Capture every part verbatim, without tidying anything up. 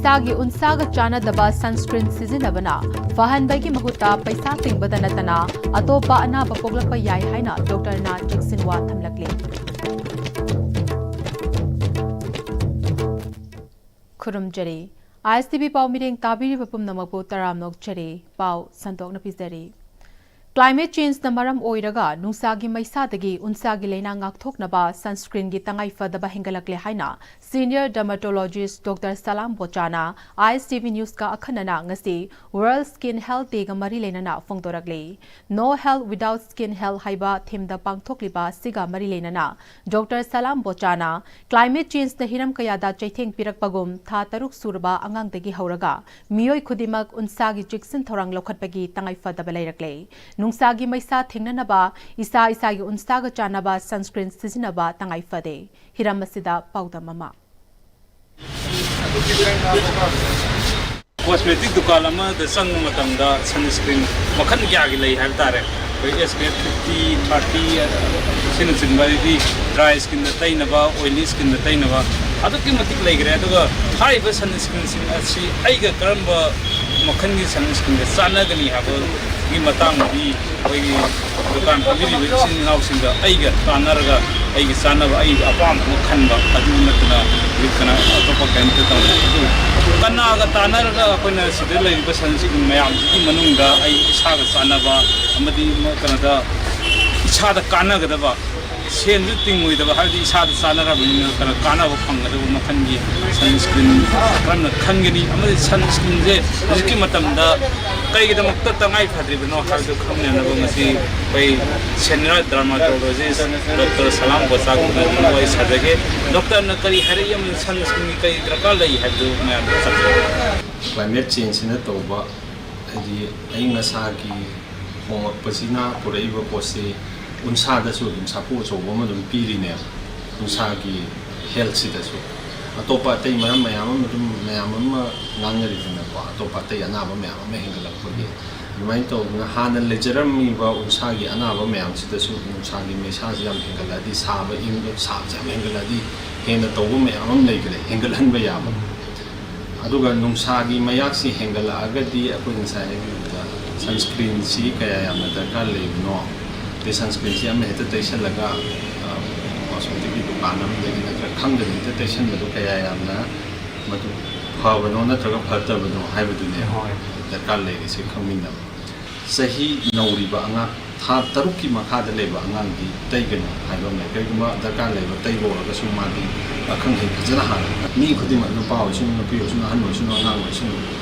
ꯏꯁꯥꯒꯤ ꯎꯟꯁꯥꯒ ꯆꯥꯟꯅꯗꯕ sunscreen ꯁꯤꯖꯤꯟꯅꯕꯅ ꯐꯍꯟꯕꯒꯤ ꯃꯍꯨꯠꯇ ꯄꯩꯁꯥ ꯇꯤꯡꯕꯗ ꯅꯠꯇꯅ ꯑꯇꯣꯞꯄ ꯑꯅꯥꯕ ꯄꯣꯛꯂꯛꯄ ꯌꯥꯏ ꯍꯥꯏꯅ ꯗꯣꯛꯇꯔꯅ ꯆꯦꯛꯁꯤꯟꯋꯥ ꯊꯝꯂꯛꯂꯤ꯫ ꯈꯨꯔꯨꯝꯖꯔꯤ꯫ ISTV ꯄꯥꯎ ꯃꯤꯔꯦꯡ ꯇꯥꯕꯤꯔꯤꯕ ꯄꯨꯝꯅꯃꯛꯄꯨ ꯇꯔꯥꯝꯅ ꯑꯣꯛꯆꯔꯤ꯫ ꯄꯥꯎ ꯁꯟꯗꯣꯛꯅ ꯄꯤꯖꯔꯤ꯫ Climate changeꯅ ꯃꯔꯝ ꯑꯣꯏꯔꯒ ꯅꯨꯡꯁꯥꯒꯤ ꯃꯩꯁꯥꯗꯒꯤ ꯎꯟꯁꯥꯒꯤ ꯂꯥꯏꯅꯥ ꯉꯥꯛꯊꯣꯛꯅꯕ sunscreenꯒꯤ ꯇꯉꯥꯏ ꯐꯗꯕ ꯍꯦꯟꯒꯠꯂꯛꯂꯦ ꯍꯥꯏꯅ senior dermatologist ꯗꯣꯛꯇꯔ ꯁꯂꯥꯝ ꯕꯣꯆꯥꯅ ISTV Newsꯀ ꯑꯈꯟꯅꯅ ꯉꯁꯤ World Skin Health Dayꯒ ꯃꯔꯤ ꯂꯩꯅꯅ ꯐꯣꯡꯗꯣꯔꯛꯂꯤ꯫ No health without skin health ꯍꯥꯏꯕ themeꯗ ꯄꯥꯡꯊꯣꯛꯂꯤꯕ ꯑꯁꯤꯒ ꯃꯔꯤ ꯂꯩꯅꯅ ꯗꯣꯛꯇꯔ ꯁꯂꯥꯝ ꯕꯣꯆꯥꯅ climate changeꯅ ꯍꯤꯔꯝ ꯀꯌꯥꯗ ꯆꯩꯊꯦꯡ ꯄꯤꯔꯛꯄꯒꯨꯝ ꯊꯥ ꯇꯔꯨꯛ ꯁꯨꯔꯕ ꯑꯉꯥꯡꯗꯒꯤ ꯍꯧꯔꯒ ꯃꯤꯑꯣꯏ ꯈꯨꯗꯤꯡꯃꯛ ꯎꯟꯁꯥꯒꯤ ꯆꯦꯛꯁꯤꯟ ꯊꯧꯔꯥꯡ ꯂꯧꯈꯠꯄꯒꯤ ꯇꯉꯥꯏ ꯐꯗꯕ ꯂꯩꯔꯛꯂꯦ꯫ ꯅꯨꯡꯁꯥꯒꯤ ꯃꯩꯁꯥ ꯊꯦꯡꯅꯅꯕ ꯏꯁꯥ ꯏꯁꯥꯒꯤ ꯎꯟꯁꯥꯒ ꯆꯥꯟꯅꯕ sunscreen ꯁꯤꯖꯤꯟꯅꯕ ꯇꯉꯥꯏ ꯐꯗꯦ꯫ ꯍꯤꯔꯝ ꯑꯁꯤꯗ ꯄꯥꯎꯗꯝ ꯑꯃ꯫ Cosmetic ꯗꯨꯀꯥꯟ ꯑꯃꯗ ꯆꯪꯕ ꯃꯇꯝꯗ sunscreen ꯃꯈꯜ ꯀꯌꯥꯒꯤ ꯂꯩ ꯍꯥꯏꯕ ꯇꯥꯔꯦ꯫ ꯑꯩꯈꯣꯏ SPF fifty, thirty ꯑꯁꯤꯅꯆꯤꯡꯕ, ꯑꯗꯩꯗꯤ dry skinꯗ ꯇꯩꯅꯕ, oily skinꯗ ꯇꯩꯅꯕ ꯑꯗꯨꯛꯀꯤ ꯃꯇꯤꯛ ꯂꯩꯈ꯭ꯔꯦ꯫ ꯑꯗꯨꯒ ꯍꯥꯏꯔꯤꯕ sunscreenꯁꯤꯡ ꯑꯁꯤ ꯑꯩꯒ ꯀꯔꯝꯕ ꯃꯈꯜꯒꯤ sunscreenꯒ ꯆꯥꯟꯅꯒꯅꯤ ꯍꯥꯏꯕꯒꯤ ꯃꯇꯥꯡꯗꯗꯤ ꯑꯩꯈꯣꯏꯒꯤ ꯗꯨꯀꯥꯟ ꯐꯝꯕꯤꯔꯤꯕ ꯏꯆꯤꯟ ꯏꯅꯥꯎꯁꯤꯡꯒ ꯑꯩꯒ ꯇꯥꯟꯅꯔꯒ ꯑꯩꯒꯤ ꯆꯥꯟꯅꯕ, ꯑꯩꯒꯤ ꯑꯄꯥꯝꯕ ꯑꯃ ꯈꯟꯕ ꯑꯗꯨ ꯅꯠꯇꯅ ꯍꯧꯖꯤꯛ ꯀꯅꯥ ꯑꯇꯣꯞꯄ ꯀꯔꯤꯝꯇ ꯇꯧꯗꯦ꯫ ꯑꯗꯨ ꯀꯅꯥꯒ ꯇꯥꯟꯅꯔꯒ ꯑꯩꯈꯣꯏꯅ ꯁꯤꯗ ꯂꯩꯔꯤꯕ sunscreen ꯃꯌꯥꯝꯁꯤꯒꯤ ꯃꯅꯨꯡꯗ ꯑꯩ ꯏꯁꯥꯒ ꯆꯥꯟꯅꯕ ꯑꯃꯗꯤ ꯀꯩꯅꯣꯗ ꯏꯁꯥꯗ ꯀꯥꯟꯅꯒꯗꯕ, ꯁꯦꯟꯁꯨ ꯇꯤꯡꯉꯣꯏꯗꯕ, ꯍꯥꯏꯕꯗꯤ ꯏꯁꯥꯗ ꯆꯥꯟꯅꯔꯕꯅꯤꯅ ꯀꯩꯅꯣ ꯀꯥꯟꯅꯕ ꯐꯪꯒꯗꯕ ꯃꯈꯜꯒꯤ sunscreen ꯀꯔꯝꯅ ꯈꯟꯒꯅꯤ ꯑꯃꯗꯤ sunscreenꯁꯦ ꯍꯧꯖꯤꯛꯀꯤ ꯃꯇꯝꯗ ꯀꯩꯒꯤꯗꯃꯛꯇ ꯇꯉꯥꯏ ꯐꯗ꯭ꯔꯤꯕꯅꯣ ꯍꯥꯏꯕꯗꯨ ꯈꯪꯅꯅꯕ ꯉꯁꯤ ꯑꯩꯈꯣꯏ senior dermatologist ꯗꯣꯛꯇꯔ ꯁꯂꯥꯝ ꯕꯣꯆꯥꯒ ꯋꯥꯔꯤ ꯁꯥꯖꯒꯦ꯫ ꯗꯣꯛꯇꯔꯅ ꯀꯔꯤ ꯍꯥꯏꯔꯛꯏ ꯑꯃꯗꯤ sunscreenꯒꯤ ꯀꯔꯤ ꯗꯔꯀꯥꯔ ꯂꯩ ꯍꯥꯏꯕꯗꯨ ꯃꯌꯥꯝꯗ ꯇꯥꯛꯄꯤꯌꯨ꯫ Climate changeꯁꯤꯅ ꯇꯧꯕ, ꯍꯥꯏꯗꯤ ꯑꯏꯪ ꯑꯁꯥꯒꯤ ꯍꯣꯡꯂꯛꯄꯁꯤꯅ ꯄꯨꯔꯛꯏꯕ ꯄꯣꯠꯁꯤ ꯎꯟꯁꯥꯗꯁꯨ ꯑꯗꯨꯝ ꯁꯥꯐꯨ ꯑꯆꯧꯕ ꯑꯃ ꯑꯗꯨꯝ ꯄꯤꯔꯤꯅꯦꯕ ꯎꯟꯁꯥꯒꯤ healthꯁꯤꯗꯁꯨ꯫ ꯑꯇꯣꯞꯄ ꯑꯇꯩ ꯃꯔꯝ ꯃꯌꯥꯝ ꯑꯃ ꯑꯗꯨꯝ ꯃꯌꯥꯝ ꯑꯃ ꯉꯥꯡꯅꯔꯤꯗꯅꯀꯣ, ꯑꯇꯣꯞꯄ ꯑꯇꯩ ꯑꯅꯥꯕ ꯃꯌꯥꯝ ꯑꯃ ꯍꯦꯟꯒꯠꯂꯛꯄꯒꯤ꯫ ꯑꯗꯨꯃꯥꯏꯅ ꯇꯧꯗꯅ ꯍꯥꯟꯅ ꯂꯩꯖꯔꯝꯃꯤꯕ ꯎꯟꯁꯥꯒꯤ ꯑꯅꯥꯕ ꯃꯌꯥꯝꯁꯤꯗꯁꯨ ꯎꯟꯁꯥꯒꯤ ꯃꯩꯁꯥꯁꯤ ꯌꯥꯝ ꯍꯦꯟꯒꯠꯂꯛꯑꯗꯤ, ꯁꯥꯕ ꯏꯪꯕ, ꯁꯥꯕꯁꯦ ꯌꯥꯝ ꯍꯦꯟꯒꯠꯂꯛꯑꯗꯤ ꯍꯦꯟꯅ ꯇꯧꯕ ꯃꯌꯥꯝ ꯑꯃ ꯂꯩꯈ꯭ꯔꯦ, ꯍꯦꯟꯒꯠꯍꯟꯕ ꯌꯥꯕ꯫ ꯑꯗꯨꯒ ꯅꯨꯡꯁꯥꯒꯤ ꯃꯌꯥꯛꯁꯤ ꯍꯦꯟꯒꯠꯂꯛꯑꯒꯗꯤ ꯑꯩꯈꯣꯏ ꯉꯁꯥꯏ ꯍꯥꯏꯕꯤꯕꯗ sunscreenꯁꯤ ꯀꯌꯥ ꯌꯥꯝꯅ ꯗꯔꯀꯥꯔ ꯂꯩꯕꯅꯣ, ꯑꯗꯩ sunscreenꯁꯤ ꯑꯃ ꯍꯦꯛꯇ ꯇꯩꯁꯜꯂꯒ ꯀꯣꯁꯃꯦꯇꯤꯛꯀꯤ ꯗꯨꯀꯥꯟ ꯑꯃꯗꯒꯤ ꯅꯠꯇ꯭ꯔꯒ ꯈꯪꯗꯅ ꯍꯦꯛꯇ ꯇꯩꯁꯟꯕꯗꯣ ꯀꯌꯥ ꯌꯥꯝꯅ ꯃꯗꯨ ꯐꯕꯅꯣ ꯅꯠꯇ꯭ꯔꯒ ꯐꯠꯇꯕꯅꯣ ꯍꯥꯏꯕꯗꯨꯅꯦ ꯍꯣꯏ꯫ ꯗꯔꯀꯥꯔ ꯂꯩꯔꯤꯁꯦ ꯈꯪꯃꯤꯟꯅꯕ꯫ ꯆꯍꯤ ꯅꯧꯔꯤꯕ ꯑꯉꯥꯡ, ꯊꯥ ꯇꯔꯨꯛꯀꯤ ꯃꯈꯥꯗ ꯂꯩꯕ ꯑꯉꯥꯡꯗꯤ ꯇꯩꯒꯅꯨ ꯍꯥꯏꯕ ꯑꯃ ꯂꯩ꯫ ꯀꯔꯤꯒꯨꯝꯕ ꯗꯔꯀꯥꯔ ꯂꯩꯕ ꯇꯩꯕ ꯑꯣꯏꯔꯒꯁꯨ ꯃꯥꯗꯤ ꯑꯈꯪ ꯑꯍꯩ ꯐꯖꯅ ꯍꯥꯟꯅ, ꯃꯤ ꯈꯨꯗꯤꯡꯃꯛ, ꯅꯨꯄꯥ ꯑꯣꯏꯁꯅꯨ, ꯅꯨꯄꯤ ꯑꯣꯏꯁꯅꯨ, ꯑꯍꯟ ꯑꯣꯏꯁꯅꯨ, ꯑꯉꯥꯡ ꯑꯣꯏꯁꯅꯨ,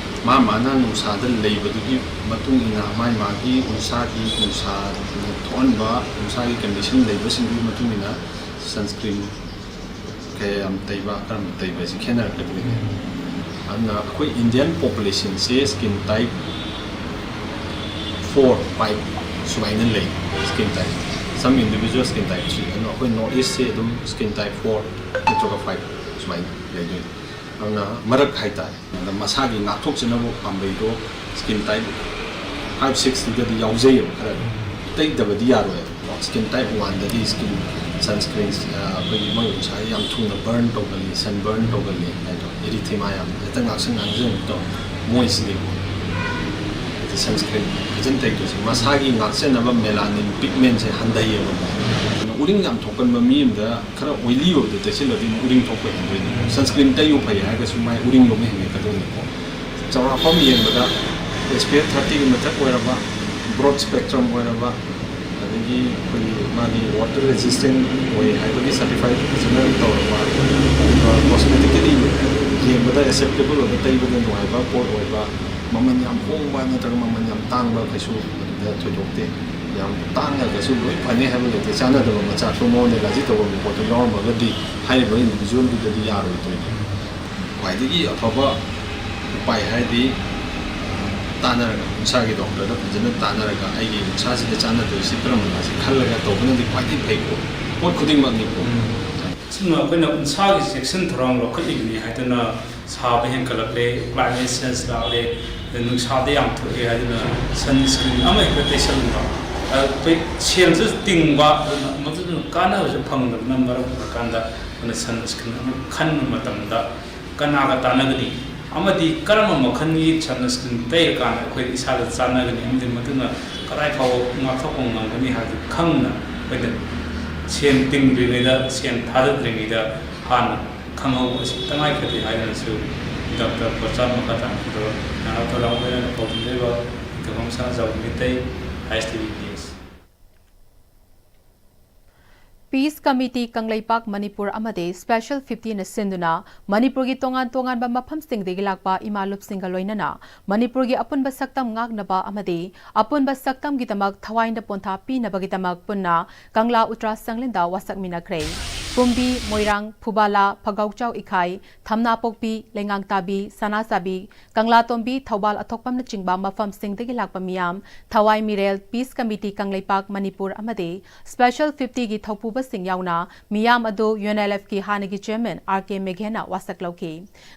ꯃꯥ ꯃꯥꯅ ꯅꯨꯡꯁꯥꯗ ꯂꯩꯕꯗꯨꯒꯤ ꯃꯇꯨꯡ ꯏꯟꯅ, ꯃꯥꯏ ꯃꯥꯒꯤ ꯎꯟꯁꯥꯒꯤ, ꯅꯨꯡꯁꯥꯅ ꯊꯣꯛꯍꯟꯕ ꯎꯟꯁꯥꯒꯤ condition ꯂꯩꯕꯁꯤꯡꯗꯨꯒꯤ ꯃꯇꯨꯡ ꯏꯟꯅ sunscreen ꯀꯌꯥ ꯌꯥꯝ ꯇꯩꯕ, ꯀꯔꯝꯕ ꯇꯩꯕ ꯍꯥꯏꯁꯤ ꯈꯦꯠꯅꯔꯛꯀꯗꯣꯏꯅꯤ꯫ ꯑꯗꯨꯅ ꯑꯩꯈꯣꯏ Indian populationꯁꯦ skin type four, five ꯁꯨꯃꯥꯏꯅ ꯂꯩ꯫ Skin type, some individual skin type three, ꯑꯗꯨꯅ ꯑꯩꯈꯣꯏ North Eastꯁꯦ ꯑꯗꯨꯝ skin type four ꯅꯠꯇ꯭ꯔꯒ five ꯁꯨꯃꯥꯏꯅ ꯂꯩꯗꯣꯏꯅꯤ꯫ ꯑꯗꯨꯅ ꯃꯔꯛ ꯍꯥꯏꯇꯥꯔꯦ꯫ ꯑꯗ ꯃꯁꯥꯒꯤ ꯉꯥꯛꯊꯣꯛꯆꯅꯕ ꯄꯥꯝꯕꯩꯗꯣ skin type five, sixꯇꯨꯗꯗꯤ ꯌꯥꯎꯖꯩꯌꯦꯕ ꯈꯔ꯫ ꯇꯩꯗꯕꯗꯤ ꯌꯥꯔꯣꯏ꯫ Skin type oneꯗꯗꯤ skin sunscreen, ꯑ, ꯑꯩꯈꯣꯏꯒꯤ ꯃꯣꯏ ꯎꯟꯁꯥꯁꯦ ꯌꯥꯝ ꯊꯨꯅ burn ꯇꯧꯒꯜꯂꯤ, sunburn ꯇꯧꯒꯜꯂꯤ ꯍꯥꯏꯗꯣ, erythema ꯌꯥꯝ ꯍꯦꯛꯇ ꯉꯥꯛꯁꯪ ꯉꯥꯡꯁꯪ ꯇꯧ, ꯃꯣꯏꯁꯤꯗꯤ꯫ ꯑꯗ sunscreen ꯐꯖꯅ ꯇꯩꯗꯣꯏꯁꯦ ꯃꯁꯥꯒꯤ ꯉꯥꯛꯆꯅꯕ melanin pigmentꯁꯦ ꯍꯟꯊꯩꯌꯦꯕ꯫ ꯑꯗꯨꯅ ꯎꯔꯤꯡ ꯌꯥꯝ ꯊꯣꯛꯀꯟꯕ ꯃꯤ ꯑꯃꯗ ꯈꯔ oily ꯑꯣꯏꯕꯗ ꯇꯩꯁꯤꯜꯂꯗꯤ ꯑꯃꯨꯛ ꯎꯔꯤꯡ ꯊꯣꯛꯄ ꯍꯦꯟꯗꯣꯏꯅꯦ꯫ Sunscreen ꯇꯩꯌꯨ ꯐꯩ ꯍꯥꯏꯔꯒꯁꯨ ꯃꯥꯏ ꯎꯔꯤꯡ ꯂꯣꯝꯅ ꯍꯦꯟꯒꯠꯀꯗꯣꯏꯅꯤꯀꯣ꯫ ꯆꯥꯎꯔꯥꯛꯄ ꯑꯃ ꯌꯦꯡꯕꯗ SPF thirtyꯒꯤ ꯃꯊꯛ ꯑꯣꯏꯔꯕ, broad spectrum ꯑꯣꯏꯔꯕ, ꯑꯗꯒꯤ ꯑꯩꯈꯣꯏꯒꯤ ꯃꯥꯒꯤ water resistant ꯑꯣꯏ ꯍꯥꯏꯕꯒꯤ certified ꯐꯖꯅ ꯇꯧꯔꯕ, ꯑꯗꯨꯒ cosmetically ꯌꯦꯡꯕꯗ acceptable ꯑꯣꯏꯕ, ꯇꯩꯕꯗ ꯅꯨꯡꯉꯥꯏꯕ ꯄꯣꯠ ꯑꯣꯏꯕ, ꯃꯃꯜ ꯌꯥꯝ ꯍꯣꯡꯕ ꯅꯠꯇ꯭ꯔꯒ ꯃꯃꯜ ꯌꯥꯝ ꯇꯥꯡꯕ ꯀꯩꯁꯨ ꯑꯗꯨꯗ ꯊꯣꯏꯗꯣꯛꯇꯦ꯫ ꯌꯥꯝ ꯇꯥꯡꯉꯒꯁꯨ ꯂꯣꯏ ꯐꯅꯤ ꯍꯥꯏꯕ ꯂꯩꯇꯦ꯫ ꯆꯥꯟꯅꯗꯕ ꯃꯆꯥꯛꯇꯣ ꯃꯉꯣꯟꯗ allergy ꯇꯧꯕ ꯄꯣꯠꯇꯣ ꯌꯥꯎꯔꯝꯃꯒꯗꯤ ꯍꯥꯏꯔꯤꯕ individualꯗꯨꯗꯗꯤ ꯌꯥꯔꯣꯏꯗꯣꯏꯅꯤ꯫ ꯈ꯭ꯋꯥꯏꯗꯒꯤ ꯑꯐꯕ ꯎꯄꯥꯏ ꯍꯥꯏꯗꯤ ꯇꯥꯟꯅꯔꯒ, ꯎꯟꯁꯥꯒꯤ doctorꯗ ꯐꯖꯅ ꯇꯥꯟꯅꯔꯒ, ꯑꯩꯒꯤ ꯎꯟꯁꯥꯁꯤꯗ ꯆꯥꯟꯅꯗꯣꯏꯁꯤ ꯀꯔꯝꯕꯅꯣ ꯍꯥꯏꯁꯤ ꯈꯜꯂꯒ ꯇꯧꯕꯅꯗꯤ ꯈ꯭ꯋꯥꯏꯗꯒꯤ ꯐꯩꯀꯣ, ꯄꯣꯠ ꯈꯨꯗꯤꯡꯃꯛꯅꯤꯀꯣ꯫ ꯎꯝ꯫ ꯑꯁꯨꯝꯅ ꯑꯩꯈꯣꯏꯅ ꯎꯟꯁꯥꯒꯤ ꯆꯦꯛꯁꯤꯟ ꯊꯧꯔꯥꯡ ꯂꯧꯈꯠꯂꯤꯕꯅꯤ ꯍꯥꯏꯗꯨꯅ ꯁꯥꯕ ꯍꯦꯟꯒꯠꯂꯛꯂꯦ, climate change ꯂꯥꯛꯂꯦ, ꯑꯗꯩ ꯅꯨꯡꯁꯥꯗ ꯌꯥꯝ ꯊꯣꯛꯑꯦ ꯍꯥꯏꯗꯨꯅ sunscreen ꯑꯃ ꯍꯦꯛꯇ ꯇꯩꯁꯜꯂꯨꯕ, ꯑꯩꯈꯣꯏ ꯁꯦꯜꯁꯨ ꯇꯤꯡꯕ, ꯑꯗꯨꯅ ꯃꯗꯨꯅ ꯀꯥꯟꯅꯕꯁꯨ ꯐꯪꯗꯕꯅ ꯃꯔꯝ ꯑꯣꯏꯔꯀꯥꯟꯗ ꯑꯩꯈꯣꯏꯅ sunscreen ꯑꯃ ꯈꯟꯕ ꯃꯇꯝꯗ ꯀꯅꯥꯒ ꯇꯥꯟꯅꯒꯅꯤ? ꯑꯃꯗꯤ ꯀꯔꯝꯕ ꯃꯈꯜꯒꯤ ꯁꯟ ꯁ꯭ꯀ꯭ꯔꯤꯟ ꯇꯩꯔꯀꯥꯟꯗ ꯑꯩꯈꯣꯏ ꯏꯁꯥꯗ ꯆꯥꯟꯅꯒꯅꯤ ꯑꯃꯗꯤ ꯃꯗꯨꯅ ꯀꯗꯥꯏ ꯐꯥꯎꯕ ꯉꯥꯛꯊꯣꯛꯄ ꯉꯝꯒꯅꯤ ꯍꯥꯏꯕꯗꯨ ꯈꯪꯅ ꯑꯩꯈꯣꯏꯅ ꯁꯦꯟ ꯇꯤꯡꯗ꯭ꯔꯤꯉꯩꯗ, ꯁꯦꯟ ꯊꯥꯗꯗ꯭ꯔꯤꯉꯩꯗ ꯍꯥꯟꯅ ꯈꯪꯍꯧꯕ ꯑꯁꯤ ꯇꯉꯥꯏ ꯐꯗꯦ ꯍꯥꯏꯗꯨꯅꯁꯨ ꯗꯥꯛꯇꯔ ꯄ꯭ꯔꯆꯥꯟ ꯃꯈꯥ ꯇꯥꯅ ꯐꯣꯡꯗꯣꯔꯛꯏ꯫ ꯅꯅꯥꯎ ꯊꯧꯔꯥꯡ ꯑꯣꯏꯅ ꯄꯥꯎꯗꯝꯖꯔꯤꯕ ꯏꯟꯊꯧꯐꯝ Sanajaoba Meitei, I S T V news. Peace committee Kangleipak Manipur ꯑꯃꯗꯤ ꯁ꯭ꯄꯦꯁꯦꯜ ꯐꯤꯐꯇꯤꯅ ꯁꯤꯟꯗꯨꯅ ꯃꯅꯤꯄꯨꯔꯒꯤ ꯇꯣꯉꯥꯟ ꯇꯣꯉꯥꯟꯕ ꯃꯐꯝꯁꯤꯡꯗꯒꯤ ꯂꯥꯛꯄ ꯏꯃꯥ ꯂꯨꯞꯁꯤꯡꯒ ꯂꯣꯏꯅꯅ ꯃꯅꯤꯄꯨꯔꯒꯤ ꯑꯄꯨꯟꯕ ꯁꯛꯇꯝ ꯉꯥꯛꯅꯕ ꯑꯃꯗꯤ ꯑꯄꯨꯟꯕ ꯁꯛꯇꯝꯒꯤꯗꯃꯛ ꯊꯋꯥꯏꯅ ꯄꯣꯟꯊꯥ ꯄꯤꯅꯕꯒꯤꯗꯃꯛ ꯄꯨꯟꯅ ꯀꯪꯂꯥ ꯎꯇ꯭ꯔꯥ ꯁꯪꯂꯦꯟꯗ ꯋꯥꯁꯛꯃꯤꯟꯅꯈ꯭ꯔꯦ꯫ ꯀꯨꯝꯕꯤ, ꯃꯣꯏꯔꯥꯡ, ꯐꯨꯕꯥꯂꯥ, ꯐꯒꯥꯎꯆꯥꯎ ꯏꯈꯥꯏ, ꯊꯝꯅꯥꯄꯣꯛꯄꯤ, ꯂꯩꯉꯥꯡꯇꯥꯕꯤ, ꯁꯅꯥꯆꯥꯕꯤ, ꯀꯪꯂꯥꯇꯣꯝꯕꯤ, ꯊꯧꯕꯥꯜ ꯑꯊꯣꯛꯄꯝꯅꯆꯤꯡꯕ ꯃꯐꯝꯁꯤꯡꯗꯒꯤ ꯂꯥꯛꯄ ꯃꯤꯌꯥꯝ, ꯊꯋꯥꯏ ꯃꯤꯔꯦꯜ, ꯄꯤꯁ ꯀꯃꯤꯇꯤ ꯀꯪꯂꯩꯄꯥꯛ ꯃꯅꯤꯄꯨꯔ ꯑꯃꯗꯤ ꯁ꯭ꯄꯦꯁꯦꯜ ꯐꯤꯐꯇꯤꯒꯤ ꯊꯧꯄꯨꯕꯁꯤꯡ ꯌꯥꯎꯅ ꯃꯤꯌꯥꯝ ꯑꯗꯨ ꯌꯨ ꯑꯦꯟ ꯑꯦꯜ ꯑꯦꯐꯀꯤ ꯍꯥꯟꯅꯒꯤ ꯆꯤꯌꯔꯃꯦꯟ ꯑꯥꯔ ꯀꯦ ꯃꯦꯘꯦꯅ ꯋꯥꯁꯛ ꯂꯧꯈꯤ꯫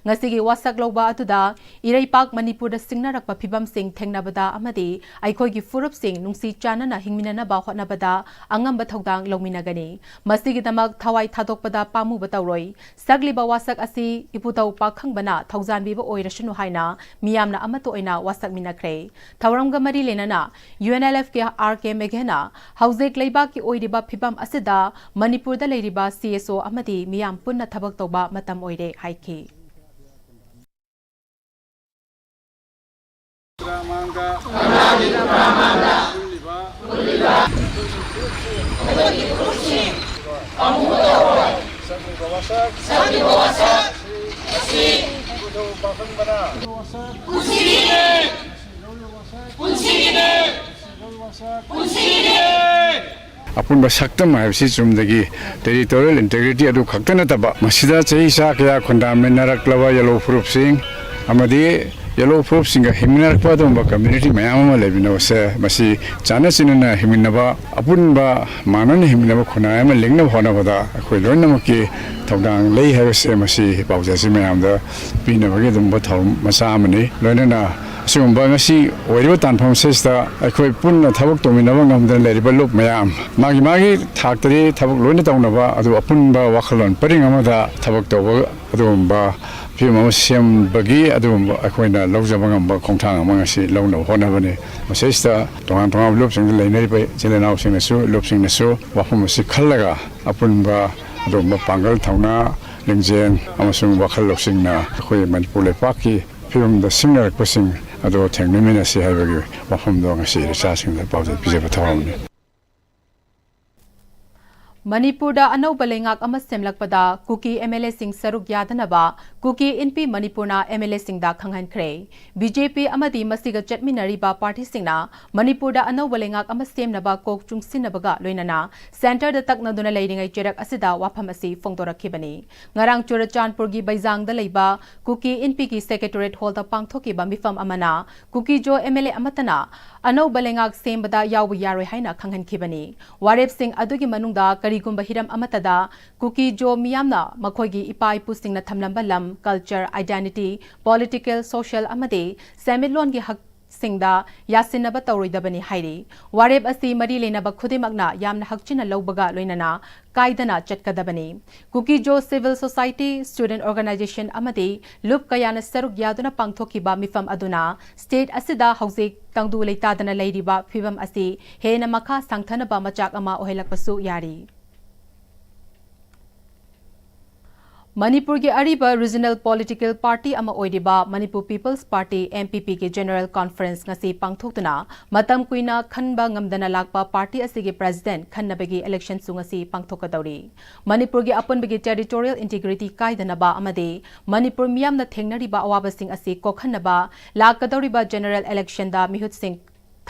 ꯉꯁꯤꯒꯤ ꯋꯥꯁꯛ ꯂꯧꯕ ꯑꯗꯨꯗ ꯏꯔꯩꯄꯥꯛ ꯃꯅꯤꯄꯨꯔꯗ ꯁꯤꯡꯅꯔꯛꯄ ꯐꯤꯕꯝꯁꯤꯡ ꯊꯦꯡꯅꯕꯗ ꯑꯃꯗꯤ ꯑꯩꯈꯣꯏꯒꯤ ꯐꯨꯔꯨꯞꯁꯤꯡ ꯅꯨꯡꯁꯤ ꯆꯥꯟꯅꯅ ꯍꯤꯡꯃꯤꯟꯅꯅꯕ ꯍꯣꯠꯅꯕꯗ ꯑꯉꯝꯕ ꯊꯧꯗꯥꯡ ꯂꯧꯃꯤꯟꯅꯒꯅꯤ꯫ ꯃꯁꯤꯒꯤꯗꯃꯛ ꯊꯋꯥꯏ ꯊꯥꯗꯣꯛꯄꯗ ꯄꯥꯝꯃꯨꯕ ꯇꯧꯔꯣꯏ꯫ ꯁꯛꯂꯤꯕ ꯋꯥꯁꯛ ꯑꯁꯤ ꯏꯄꯨꯊꯧ ꯄꯥꯈꯪꯕꯅ ꯊꯧꯖꯥꯟꯕꯤꯕ ꯑꯣꯏꯔꯁꯅꯨ ꯍꯥꯏꯅ ꯃꯤꯌꯥꯝꯅ ꯑꯃꯠꯇ ꯑꯣꯏꯅ ꯋꯥꯁꯛꯃꯤꯟꯅꯈ꯭ꯔꯦ꯫ ꯊꯧꯔꯝꯒ ꯃꯔꯤ ꯂꯩꯅꯅ ꯌꯨ ꯑꯦꯟ ꯑꯦꯜ ꯑꯦꯐꯀꯤ ꯑꯥꯔ ꯀꯦ ꯃꯦꯘꯦꯅ ꯍꯧꯖꯤꯛ ꯂꯩꯕꯥꯛꯀꯤ ꯑꯣꯏꯔꯤꯕ ꯐꯤꯕꯝ ꯑꯁꯤꯗ ꯃꯅꯤꯄꯨꯔꯗ ꯂꯩꯔꯤꯕ ꯁꯤ ꯑꯦꯁ ꯑꯣ ꯑꯃꯗꯤ ꯃꯤꯌꯥꯝ ꯄꯨꯟꯅ ꯊꯕꯛ ꯇꯧꯕ ꯃꯇꯝ ꯑꯣꯏꯔꯦ ꯍꯥꯏꯈꯤ꯫ ꯃꯥꯡꯗ ꯄꯨꯜꯂꯤꯕ ꯁꯛꯂꯤꯕ ꯋꯥꯁꯛ ꯑꯁꯤ ꯏꯄꯨꯊꯧ ꯄꯥꯈꯪꯕꯅ ꯄꯨꯟꯁꯤꯒꯤꯅꯦ! ꯄꯨꯟꯁꯤꯒꯤꯅꯦ! ꯄꯨꯟꯁꯤꯒꯤꯅꯦ! ꯑꯄꯨꯟꯕ ꯁꯛꯇꯝ ꯍꯥꯏꯕꯁꯤ ꯆꯨꯝꯗꯒꯤ ꯇꯦꯔꯤꯇꯣꯔꯤꯌꯦꯜ ꯏꯟꯇꯦꯒ꯭ꯔꯤꯇꯤ ꯑꯗꯨ ꯈꯛꯇ ꯅꯠꯇꯕ, ꯃꯁꯤꯗ ꯆꯍꯤ ꯆꯥ ꯀꯌꯥ ꯈꯨꯟꯗꯥꯃꯤꯟꯅꯔꯛꯂꯕ ꯌꯦꯜꯍꯧ ꯐꯨꯔꯨꯞꯁꯤꯡ ꯑꯃꯗꯤ ꯌꯦꯜꯍꯧ ꯐꯨꯔꯨꯞꯁꯤꯡꯒ ꯍꯤꯡꯃꯤꯟꯅꯔꯛꯄ ꯑꯗꯨꯒꯨꯝꯕ ꯀꯝꯃ꯭ꯌꯨꯅꯤꯇꯤ ꯃꯌꯥꯝ ꯑꯃ ꯂꯩꯃꯤꯟꯅꯕꯁꯦ, ꯃꯁꯤ ꯆꯥꯟꯅ ꯆꯤꯟꯅꯅ ꯍꯤꯡꯃꯤꯟꯅꯕ, ꯑꯄꯨꯟꯕ ꯃꯥꯟꯅꯅ ꯍꯤꯡꯃꯤꯟꯅꯕ ꯈꯨꯟꯅꯥꯏ ꯑꯃ ꯂꯤꯡꯅꯕ ꯍꯣꯠꯅꯕꯗ ꯑꯩꯈꯣꯏ ꯂꯣꯏꯅꯃꯛꯀꯤ ꯊꯧꯗꯥꯡ ꯂꯩ ꯍꯥꯏꯕꯁꯦ, ꯃꯁꯤ ꯄꯥꯎꯖꯦꯜꯁꯤ ꯃꯌꯥꯝꯗ ꯄꯤꯅꯕꯒꯤ ꯑꯗꯨꯒꯨꯝꯕ ꯊꯧꯔꯝ ꯃꯆꯥ ꯑꯃꯅꯤ꯫ ꯂꯣꯏꯅꯅ ꯑꯁꯤꯒꯨꯝꯕ ꯉꯁꯤ ꯑꯣꯏꯔꯤꯕ ꯇꯥꯟꯐꯝ ꯑꯁꯤꯗ ꯑꯩꯈꯣꯏ ꯄꯨꯟꯅ ꯊꯕꯛ ꯇꯧꯃꯤꯟꯅꯕ ꯉꯝꯗꯅ ꯂꯩꯔꯤꯕ ꯂꯨꯞ ꯃꯌꯥꯝ, ꯃꯥꯒꯤ ꯃꯥꯒꯤ ꯊꯥꯛꯇꯗꯤ ꯊꯕꯛ ꯂꯣꯏꯅ ꯇꯧꯅꯕ, ꯑꯗꯨ ꯑꯄꯨꯟꯕ ꯋꯥꯈꯜꯂꯣꯟ ꯄꯔꯤꯡ ꯑꯃꯗ ꯊꯕꯛ ꯇꯧꯕ ꯑꯗꯨꯒꯨꯝꯕ ꯐꯤꯕꯝ ꯑꯃ ꯁꯦꯝꯕꯒꯤ ꯑꯗꯨꯒꯨꯝꯕ ꯑꯩꯈꯣꯏꯅ ꯂꯧꯖꯕ ꯉꯝꯕ ꯈꯣꯡꯊꯥꯡ ꯑꯃ ꯉꯁꯤ ꯂꯧꯅꯕ ꯍꯣꯠꯅꯕꯅꯤ꯫ ꯃꯁꯤꯗꯩꯁꯤꯗ ꯇꯣꯉꯥꯟ ꯇꯣꯉꯥꯟꯕ ꯂꯨꯞꯁꯤꯡꯗ ꯂꯩꯅꯔꯤꯕ ꯏꯆꯤꯜ ꯏꯅꯥꯎꯁꯤꯡꯅꯁꯨ, ꯂꯨꯞꯁꯤꯡꯅꯁꯨ ꯋꯥꯐꯝ ꯑꯁꯤ ꯈꯜꯂꯒ ꯑꯄꯨꯟꯕ ꯑꯗꯨꯒꯨꯝꯕ ꯄꯥꯡꯒꯜ, ꯊꯧꯅꯥ, ꯂꯤꯡꯖꯦꯜ ꯑꯃꯁꯨꯡ ꯋꯥꯈꯜ ꯂꯧꯁꯤꯡꯅ ꯑꯩꯈꯣꯏ ꯃꯅꯤꯄꯨꯔ ꯂꯩꯄꯥꯛꯀꯤ ꯐꯤꯕꯝꯗ ꯁꯤꯡꯅꯔꯛꯄꯁꯤꯡ ꯑꯗꯨ ꯊꯦꯡꯅꯃꯤꯟꯅꯁꯤ ꯍꯥꯏꯕꯒꯤ ꯋꯥꯐꯝꯗꯣ ꯉꯁꯤ ꯏꯆꯥꯁꯤꯡꯗ ꯄꯥꯎꯖꯦꯜ ꯄꯤꯖꯕ ꯊꯧꯔꯝꯅꯤ꯫ ꯃꯅꯤꯄꯨꯔꯗ ꯑꯅꯧꯕ ꯂꯩꯉꯥꯛ ꯑꯃ ꯁꯦꯝꯂꯛꯄꯗ ꯀꯨꯀꯤ ꯑꯦꯝ ꯑꯦꯜ ꯑꯦꯁꯤꯡ ꯁꯔꯨꯛ ꯌꯥꯗꯅꯕ ꯀꯨꯀꯤ ꯏꯟꯄꯤ ꯃꯅꯤꯄꯨꯔꯅ ꯑꯦꯝ ꯑꯦꯜ ꯑꯦꯁꯤꯡꯗ ꯈꯪꯍꯟꯈ꯭ꯔꯦ꯫ ꯕꯤ ꯖꯦ ꯄꯤ ꯑꯃꯗꯤ ꯃꯁꯤꯒ ꯆꯠꯃꯤꯟꯅꯔꯤꯕ ꯄꯥꯔꯇꯤꯁꯤꯡꯅ ꯃꯅꯤꯄꯨꯔꯗ ꯑꯅꯧꯕ ꯂꯩꯉꯥꯛ ꯑꯃ ꯁꯦꯝꯅꯕ ꯀꯣꯛ ꯆꯨꯡꯁꯤꯟꯅꯕꯒ ꯂꯣꯏꯅꯅ ꯁꯦꯟꯇꯔꯗ ꯇꯛꯅꯗꯨꯅ ꯂꯩꯔꯤꯉꯩ ꯆꯩꯔꯛ ꯑꯁꯤꯗ ꯋꯥꯐꯝ ꯑꯁꯤ ꯐꯣꯡꯗꯣꯔꯛꯈꯤꯕꯅꯤ꯫ ꯉꯔꯥꯡ ꯆꯨꯔꯆꯥꯟꯄꯨꯔꯒꯤ ꯕꯩꯖꯥꯡꯗ ꯂꯩꯕ ꯀꯨꯀꯤ ꯏꯟꯄꯤꯒꯤ ꯁꯦꯀ꯭ꯔꯦꯇꯣꯔꯦꯠ ꯍꯣꯜꯗ ꯄꯥꯡꯊꯣꯛꯈꯤꯕ ꯃꯤꯐꯝ ꯑꯃꯅ ꯀꯨꯀꯤꯖꯣ ꯑꯦꯝ ꯑꯦꯜ ꯑꯦ ꯑꯃꯠꯇꯅ ꯑꯅꯧꯕ ꯂꯩꯉꯥꯛ ꯁꯦꯝꯕꯗ ꯌꯥꯎꯕ ꯌꯥꯔꯣꯏ ꯍꯥꯏꯅ ꯈꯪꯍꯟꯈꯤꯕꯅꯤ꯫ ꯋꯥꯔꯦꯞꯁꯤꯡ ꯑꯗꯨꯒꯤ ꯃꯅꯨꯡꯗ ꯀꯔꯤꯒꯨꯝꯕ ꯍꯤꯔꯝ ꯑꯃꯠꯇꯗ ꯀꯨꯀꯤꯖꯣ ꯃꯤꯌꯥꯝꯅ ꯃꯈꯣꯏꯒꯤ ꯏꯄꯥ ꯏꯄꯨꯁꯤꯡꯅ ꯊꯝꯂꯝꯕ ꯂꯝ, ꯀꯜꯆꯔ, ꯑꯥꯏꯗꯦꯟꯇꯤꯇꯤ, ꯄꯣꯂꯤꯇꯤꯀꯦꯜ, ꯁꯣꯁꯤꯌꯦꯜ ꯑꯃꯗꯤ ꯁꯦꯟꯃꯤꯠꯂꯣꯟꯒꯤ ꯍꯛꯁꯤꯡꯗ ꯌꯥꯁꯤꯟꯅꯕ ꯇꯧꯔꯣꯏꯗꯕꯅꯤ ꯍꯥꯏꯔꯤ꯫ ꯋꯥꯔꯦꯞ ꯑꯁꯤ ꯃꯔꯤ ꯂꯩꯅꯕ ꯈꯨꯗꯤꯡꯃꯛꯅ ꯌꯥꯝꯅ ꯍꯛꯆꯤꯟꯅ ꯂꯧꯕꯒ ꯂꯣꯏꯅꯅ ꯀꯥꯏꯗꯅ ꯆꯠꯀꯗꯕꯅꯤ꯫ ꯀꯨꯀꯤꯖꯣ ꯁꯤꯚꯤꯜ ꯁꯣꯁꯥꯏꯇꯤ, ꯁ꯭ꯇꯨꯗꯦꯟꯠ ꯑꯣꯔꯒꯅꯥꯏꯖꯦꯁꯟ ꯑꯃꯗꯤ ꯂꯨꯞ ꯀꯌꯥꯅ ꯁꯔꯨꯛ ꯌꯥꯗꯨꯅ ꯄꯥꯡꯊꯣꯛꯈꯤꯕ ꯃꯤꯐꯝ ꯑꯗꯨꯅ ꯁ꯭ꯇꯦꯠ ꯑꯁꯤꯗ ꯍꯧꯖꯤꯛ ꯇꯪꯗꯨ ꯂꯩꯇꯥꯗꯅ ꯂꯩꯔꯤꯕ ꯐꯤꯕꯝ ꯑꯁꯤ ꯍꯦꯟꯅ ꯃꯈꯥ ꯁꯥꯡꯊꯅꯕ ꯃꯆꯥꯛ ꯑꯃ ꯑꯣꯏꯍꯜꯂꯛꯄꯁꯨ ꯌꯥꯔꯤ꯫ ꯃꯅꯤꯄꯨꯔꯒꯤ ꯑꯔꯤꯕ ꯔꯤꯖꯅꯦꯜ ꯄꯣꯂꯤꯇꯤꯀꯦꯜ ꯄꯥꯔꯇꯤ ꯑꯃ ꯑꯣꯏꯔꯤꯕ Manipur People's Party, M P ꯄꯤꯒꯤ ꯖꯦꯅꯔꯦꯜ ꯀꯣꯟꯐꯔꯦꯟꯁ ꯉꯁꯤ ꯄꯥꯡꯊꯣꯛꯇꯨꯅ ꯃꯇꯝ ꯀꯨꯏꯅ ꯈꯟꯕ ꯉꯝꯗꯅ ꯂꯥꯛꯄ ꯄꯥꯔꯇꯤ ꯑꯁꯤꯒꯤ ꯄ꯭ꯔꯦꯁꯤꯗꯦꯟꯠ ꯈꯟꯅꯕꯒꯤ ꯏꯂꯦꯛꯁꯟꯁꯨ ꯉꯁꯤ ꯄꯥꯡꯊꯣꯛꯀꯗꯧꯔꯤ꯫ ꯃꯅꯤꯄꯨꯔꯒꯤ ꯑꯄꯨꯟꯕꯒꯤ ꯇꯦꯔꯤꯇꯣꯔꯤꯌꯦꯜ ꯏꯟꯇꯤꯒ꯭ꯔꯤꯇꯤ ꯀꯥꯏꯗꯅꯕ ꯑꯃꯗꯤ ꯃꯅꯤꯄꯨꯔ ꯃꯤꯌꯥꯝꯅ ꯊꯦꯡꯅꯔꯤꯕ ꯑꯋꯥꯕꯁꯤꯡ ꯑꯁꯤ ꯀꯣꯛꯍꯟꯅꯕ ꯂꯥꯛꯀꯗꯧꯔꯤꯕ ꯖꯦꯅꯔꯦꯜ ꯏꯂꯦꯛꯁꯟꯗ ꯃꯤꯍꯨꯠꯁꯤꯡ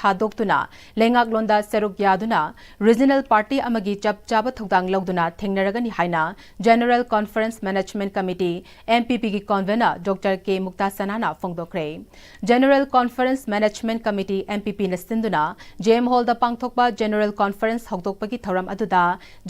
ꯊꯥꯗꯣꯛꯇꯨꯅ ꯂꯩꯉꯥꯛꯂꯣꯟꯗ ꯁꯔꯨꯛ ꯌꯥꯗꯨꯅ ꯔꯤꯖꯅꯦꯜ ꯄꯥꯔꯇꯤ ꯑꯃꯒꯤ ꯆꯞ ꯆꯥꯕ ꯊꯧꯗꯥꯡ ꯂꯧꯗꯨꯅ ꯊꯦꯡꯅꯔꯒꯅꯤ ꯍꯥꯏꯅ general conference management committee, M P ꯄꯤꯒꯤ ꯀꯣꯟꯚꯦꯅꯔ ꯗꯣꯛꯇꯔ ꯀꯦ ꯃꯨꯛꯇꯥ ꯁꯅꯥꯅ ꯐꯣꯡꯗꯣꯛꯈ꯭ꯔꯦ꯫ General conference management committee, M P ꯄꯤꯅ ꯁꯤꯟꯗꯨꯅ ꯖꯦ ꯑꯦꯝ ꯍꯣꯜꯗ ꯄꯥꯡꯊꯣꯛꯄ ꯖꯦꯅꯔꯦꯜ ꯀꯣꯟꯐꯔꯦꯟꯁ ꯍꯧꯗꯣꯛꯄꯒꯤ ꯊꯧꯔꯝ ꯑꯗꯨꯗ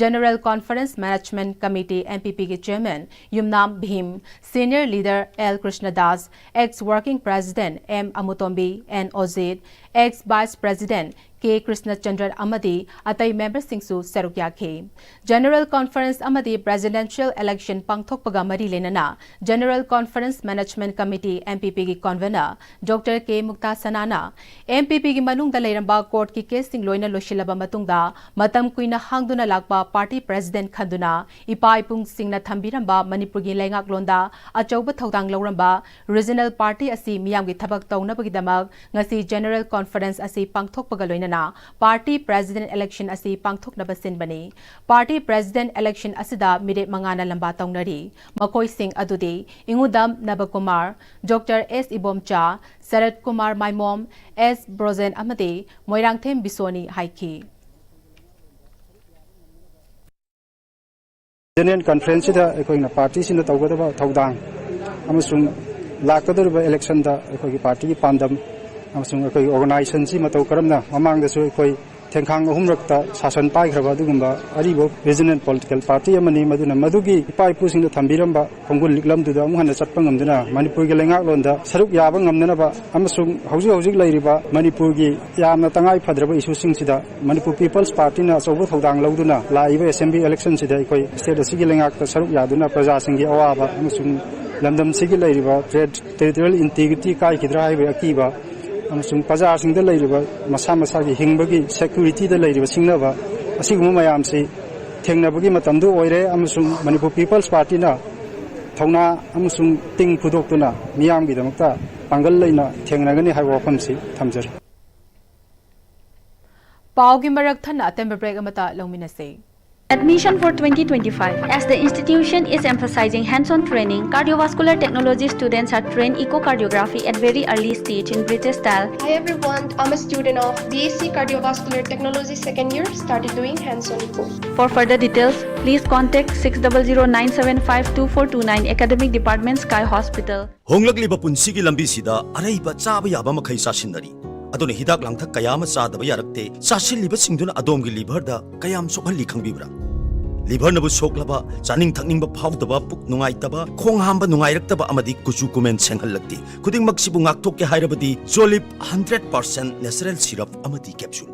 general conference management committee, M P ꯄꯤꯒꯤ chairman Yumnam Bhim, senior leader L Krishnadas, ex working president M Amutombi, N Ojit, ex vice president K Krishnachandran ꯑꯃꯗꯤ ꯑꯇꯩ ꯃꯦꯝꯕꯔꯁꯤꯡꯁꯨ ꯁꯔꯨꯛ ꯌꯥꯈꯤ꯫ General Conference ꯑꯃꯗꯤ Presidential Election ꯄꯥꯡꯊꯣꯛꯄꯒ ꯃꯔꯤ ꯂꯩꯅꯅ General Conference Management Committee, M P P ꯒꯤ convener Doctor ꯀꯦ Mukta ꯁꯅꯥꯅ M P P ꯒꯤ ꯃꯅꯨꯡꯗ ꯂꯩꯔꯝꯕ courtꯀꯤ caseꯁꯤꯡ ꯂꯣꯏꯅ ꯂꯣꯏꯁꯤꯜꯂꯕ ꯃꯇꯨꯡꯗ, ꯃꯇꯝ ꯀꯨꯏꯅ ꯍꯥꯡꯗꯨꯅ ꯂꯥꯛꯄ party president ꯈꯟꯗꯨꯅ ꯏꯄꯥ ꯏꯄꯨꯁꯤꯡꯅ ꯊꯝꯕꯤꯔꯝꯕ ꯃꯅꯤꯄꯨꯔꯒꯤ ꯂꯩꯉꯥꯛꯂꯣꯟꯗ ꯑꯆꯧꯕ ꯊꯧꯗꯥꯡ ꯂꯧꯔꯝꯕ regional party ꯑꯁꯤ ꯃꯤꯌꯥꯝꯒꯤ ꯊꯕꯛ ꯇꯧꯅꯕꯒꯤꯗꯃꯛ ꯉꯁꯤ General Conference ꯑꯁꯤ ꯄꯥꯡꯊꯣꯛꯄꯒ ꯂꯣꯏꯅꯅ party president election ꯑꯁꯤ ꯄꯥꯡꯊꯣꯛꯅꯕ ꯁꯤꯟꯕꯅꯤ꯫ Party president election ꯑꯁꯤꯗ ꯃꯤꯔꯦꯞ ꯃꯉꯥꯅ ꯂꯝꯕꯥ ꯇꯧꯅꯔꯤ꯫ ꯃꯈꯣꯏꯁꯤꯡ ꯑꯗꯨꯗꯤ ꯏꯉꯨꯗꯝ ꯅꯕꯀꯨꯃꯥꯔ, Doctor ꯑꯦꯁ ꯏꯕꯣꯝꯆꯥ, ꯁꯔꯠ ꯀꯨꯃꯥꯔ ꯃꯥꯏꯃꯣꯝ, ꯑꯦꯁ ꯕ꯭ꯔꯣꯖꯦꯟ ꯑꯃꯗꯤ ꯃꯣꯏꯔꯥꯡꯊꯦꯝ ꯕꯤꯁꯣꯅꯤ ꯍꯥꯏꯈꯤ꯫ General Conferenceꯁꯤꯗ ꯑꯩꯈꯣꯏꯅ partyꯁꯤꯡꯅ ꯇꯧꯒꯗꯕ ꯊꯧꯗꯥꯡ ꯑꯃꯁꯨꯡ ꯂꯥꯛꯀꯗꯧꯔꯤꯕ electionꯗ ꯑꯩꯈꯣꯏꯒꯤ partyꯒꯤ ꯄꯥꯟꯗꯝ ꯑꯃꯁꯨꯡ ꯑꯩꯈꯣꯏꯒꯤ organizationꯁꯤ ꯃꯇꯧ ꯀꯔꯝꯅ ꯃꯃꯥꯡꯗꯁꯨ ꯑꯩꯈꯣꯏ ꯊꯦꯡꯈꯥꯡ ꯑꯍꯨꯝꯔꯛꯇ ꯁꯥꯁꯟ ꯄꯥꯏꯈ꯭ꯔꯕ ꯑꯗꯨꯒꯨꯝꯕ ꯑꯔꯤꯕ regional political party ꯑꯃꯅꯤ꯫ ꯃꯗꯨꯅ ꯃꯗꯨꯒꯤ ꯏꯄꯥ ꯏꯄꯨꯁꯤꯡꯅ ꯊꯝꯕꯤꯔꯝꯕ ꯈꯣꯡꯒꯨꯜ ꯂꯤꯛꯂꯝꯗꯨꯗ ꯑꯃꯨꯛ ꯍꯟꯅ ꯆꯠꯄ ꯉꯝꯗꯨꯅ ꯃꯅꯤꯄꯨꯔꯒꯤ ꯂꯩꯉꯥꯛꯂꯣꯟꯗ ꯁꯔꯨꯛ ꯌꯥꯕ ꯉꯝꯅꯅꯕ ꯑꯃꯁꯨꯡ ꯍꯧꯖꯤꯛ ꯍꯧꯖꯤꯛ ꯂꯩꯔꯤꯕ ꯃꯅꯤꯄꯨꯔꯒꯤ ꯌꯥꯝꯅ ꯇꯉꯥꯏ ꯐꯗ꯭ꯔꯕ issueꯁꯤꯡꯁꯤꯗ Manipur People's Partyꯅ ꯑꯆꯧꯕ ꯊꯧꯗꯥꯡ ꯂꯧꯗꯨꯅ ꯂꯥꯛꯏꯕ assembly electionꯁꯤꯗ ꯑꯩꯈꯣꯏ state ꯑꯁꯤꯒꯤ ꯂꯩꯉꯥꯛꯇ ꯁꯔꯨꯛ ꯌꯥꯗꯨꯅ ꯄ꯭ꯔꯖꯥꯁꯤꯡꯒꯤ ꯑꯋꯥꯕ ꯑꯃꯁꯨꯡ ꯂꯝꯗꯝꯁꯤꯒꯤ ꯂꯩꯔꯤꯕ ter-, territorial integrity ꯀꯥꯏꯈꯤꯗ꯭ꯔꯥ ꯍꯥꯏꯕꯒꯤ ꯑꯀꯤꯕ ꯑꯃꯁꯨꯡ ꯄ꯭ꯔꯖꯥꯁꯤꯡꯗ ꯂꯩꯔꯤꯕ ꯃꯁꯥ ꯃꯁꯥꯒꯤ ꯍꯤꯡꯕꯒꯤ securityꯗ ꯂꯩꯔꯤꯕ ꯁꯤꯡꯅꯕ ꯑꯁꯤꯒꯨꯝꯕ ꯃꯌꯥꯝꯁꯤ ꯊꯦꯡꯅꯕꯒꯤ ꯃꯇꯝꯗꯨ ꯑꯣꯏꯔꯦ ꯑꯃꯁꯨꯡ Manipur People's Partyꯅ ꯊꯧꯅꯥ ꯑꯃꯁꯨꯡ ꯇꯤꯡ ꯐꯨꯗꯣꯛꯇꯨꯅ ꯃꯤꯌꯥꯝꯒꯤꯗꯃꯛꯇ ꯄꯥꯡꯒꯜ ꯂꯩꯅ ꯊꯦꯡꯅꯒꯅꯤ ꯍꯥꯏꯕ ꯋꯥꯐꯝꯁꯤ ꯊꯝꯖꯔꯤ꯫ ꯄꯥꯎꯒꯤ ꯃꯔꯛ ꯊꯠꯅ ꯑꯇꯦꯟꯕ break ꯑꯃꯇ ꯂꯧꯃꯤꯟꯅꯁꯤ꯫ Admission for twenty twenty-five. As the institution is emphasizing hands-on training, cardiovascular technology students are trained echocardiography at very early stage in British style. Hi everyone, I'm a student of B S C Cardiovascular Technology second year, started doing hands-on echo. For further details, please contact six double zero nine seven five two four two nine, Academic Department, Sky Hospital. ꯍꯣꯡꯂꯛꯂꯤꯕ ꯄꯨꯟꯁꯤꯒꯤ ꯂꯝꯕꯤꯁꯤꯗ ꯑꯔꯩꯕ ꯆꯥꯕ ꯌꯥꯕ ꯃꯈꯩ ꯆꯥꯁꯤꯟꯅꯔꯤ꯫ ꯑꯗꯨꯅ ꯍꯤꯗꯥꯛ ꯂꯥꯡꯊꯛ ꯀꯌꯥ ꯑꯃ ꯆꯥꯗꯕ ꯌꯥꯔꯛꯇꯦ꯫ ꯆꯥꯁꯤꯜꯂꯤꯕꯁꯤꯡꯗꯨꯅ ꯑꯗꯣꯝꯒꯤ liverꯗ ꯀꯌꯥꯝ ꯁꯣꯛꯍꯜꯂꯤ ꯈꯪꯕꯤꯕ꯭ꯔꯥ? ꯂꯤꯚꯔꯅꯕꯨ ꯁꯣꯛꯂꯕ, ꯆꯥꯅꯤꯡ ꯊꯛꯅꯤꯡꯕ ꯐꯥꯎꯗꯕ, ꯄꯨꯛ ꯅꯨꯡꯉꯥꯏꯇꯕ, ꯈꯣꯡ ꯍꯥꯝꯕ ꯅꯨꯡꯉꯥꯏꯔꯛꯇꯕ ꯑꯃꯗꯤ ꯀꯨꯆꯨ ꯀꯨꯃꯦꯟ ꯁꯦꯡꯍꯜꯂꯛꯇꯦ꯫ ꯈꯨꯗꯤꯡꯃꯛꯁꯤꯕꯨ ꯉꯥꯛꯊꯣꯛꯀꯦ ꯍꯥꯏꯔꯕꯗꯤ ꯖꯣꯂꯤꯞ ꯍꯟꯗ꯭ꯔꯦꯠ ꯄꯥꯔꯁꯦꯟ ꯅꯦꯆꯔꯦꯜ ꯁꯤꯔꯞ ꯑꯃꯗꯤ capsule.